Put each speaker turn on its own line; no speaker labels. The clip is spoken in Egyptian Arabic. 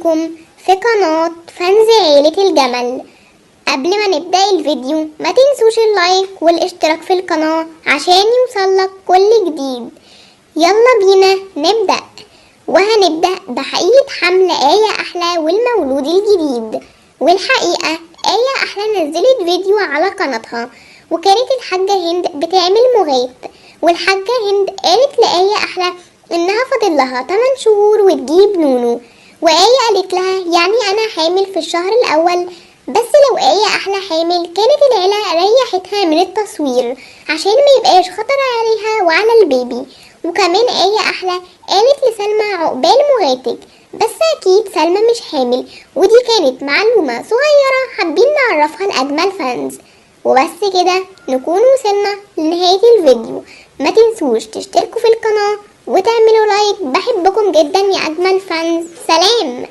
بيكم في قناة fans عيلة الجمل. قبل ما نبدأ الفيديو ما تنسوش ال like والاشتراك في القناة عشان يوصلك كل جديد. يلا بينا نبدأ، وهنبدأ بحقيقة حمل آية أحلى والمولود الجديد. والحقيقة آية أحلى نزلت فيديو على قناتها، وكانت الحاجة هند بتعمل مغات، والحاجة هند قالت لآية أحلى إنها فاضل لها 8 شهور وتجيب نونو، وآية قالت لها يعني أنا حامل في الشهر الأول. بس لو آية أحلى حامل كانت العيلة ريحتها من التصوير عشان ما يبقاش خطر عليها وعلى البيبي. وكمان آية أحلى قالت لسلمى عقبال مغاتك، بس أكيد سلمى مش حامل، ودي كانت معلومة صغيرة حابين نعرفها لأجمل fans. وبس كده نكون وصلنا لنهاية الفيديو. ما تنسوش تشتركوا في القناة وتعملوا like. بحبكم جدا يا أجمل fans. سلام.